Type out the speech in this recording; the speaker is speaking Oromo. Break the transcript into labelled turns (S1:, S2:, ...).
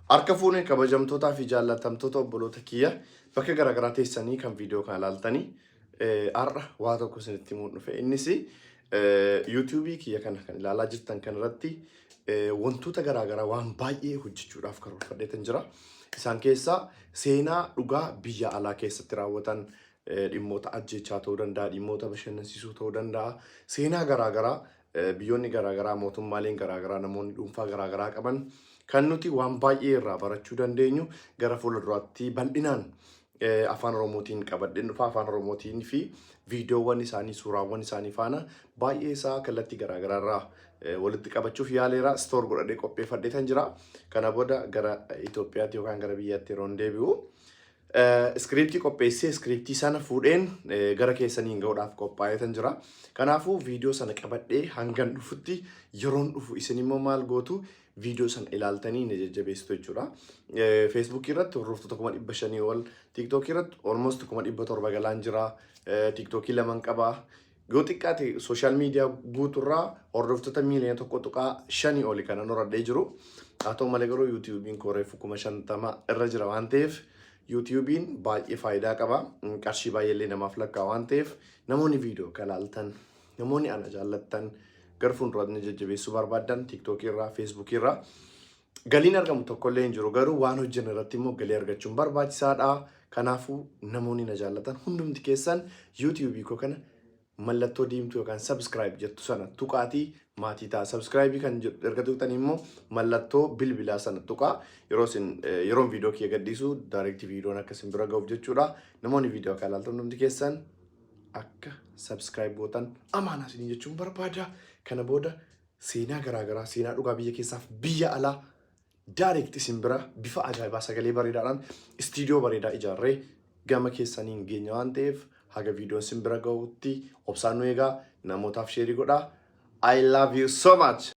S1: Harka fuune, kabajamtootaa fi jaallatamtoota obboloota kiyya bakka garaagaraa teessanii kan viidiyoo kana ilaaltanii, har'a waa tokko isinitti himuun dhufe. Innis YouTubeii kiyya kana kan ilaalaa jirtan kanarratti wantoota garaagaraa waan baay'ee hojjechuudhaaf karoorfadheetan jira. Isaan keessaa seenaa dhugaa biyya alaa keessatti raawwatan, dhimmoota ajjeechaa ta'uu danda'a, dhimmoota bashannansiisuu ta'uu danda'a, seenaa garaagaraa biyyoonni garaagaraa, mootummaaleen garaagaraa, namoonni dhuunfaa garaagaraa qaban kan nuti waan baay'ee irraa barachuu dandeenyu gara fuulduraatti bal'inaan afaan Oromootiin qabadheen dhufa. Afaan Oromootiin fi viidiyoowwan isaanii, suuraawwan isaanii faana baay'ee isaa kallattii garaagaraa irraa walitti qabachuuf yaaleera. Store godhadhee qopheeffadheetan jira. Kana booda gara Itoophiyaatti yookaan gara biyyaatti yeroo deebi'u scriptii qopheessee, scriptii sana fuudheen gara keessaniin ga'uudhaaf qophaa'eetan jira. Kanaafuu viidiyoo sana qabadhee hangan dhufutti, yeroon dhufu isin immoo maal gootu? Viidiyoo sana ilaaltanii na jajjabeessitu jechuudha. Feesbuukii irratti hordoftoota 500,000 ol, TikTokii irratti almost 700,000 galaan jira. TikTokii laman qaba. Yoo xiqqaate social media guuturraa hordoftoota miiliyoona 1.5 oli kanan horadhee jiru. Haa ta'u malee garuu YouTubeiin koo reefu 50,000 irra jira waan ta'eef, YouTubeiin baay'ee faayidaa qaba. Qarshii baay'ee namaaf lakkaa waan ta'eef, namoonni viidiyoo kan ilaaltan, namoonni ana jaallattan, gara fuulduraatti na jajjabeessuu barbaaddan, TikTokii irraa, Feesbuukii irraa galiin argamu tokkollee hin jiru, garuu waan hojjennu irratti immoo galii argachuun barbaachisaadha. Kanaafuu namoonni na jaallatan hundumti keessan YouTubeii koo kana mallattoo diimtuu yookaan subscribe jettu sana tuqaatii maatii ta'a. Subscribe kan jedhu erga tuqxanii immoo mallattoo bilbilaa sana tuqaa. Yeroo isin yeroon viidiyoo kiyya gadhiisu direct viidiyoon akka isin bira ga'uuf jechuudha. Namoonni viidiyoo akka ilaaltan hundumti keessan akka subscribe gootan amaanaa isinii jechuun barbaada. Kana booda seenaa garaagaraa, seenaa dhugaa biyya keessaaf biyya alaa direct isin bira bifa ajaa'ibaa, sagalee bareedaadhaan, istiidiyoo bareedaa ijaarree gama keessaniin geenya waan ta'eef, haga viidiyoon isin bira gahutti obsaan nu eegaa, namootaaf share godhaa. I love you so much.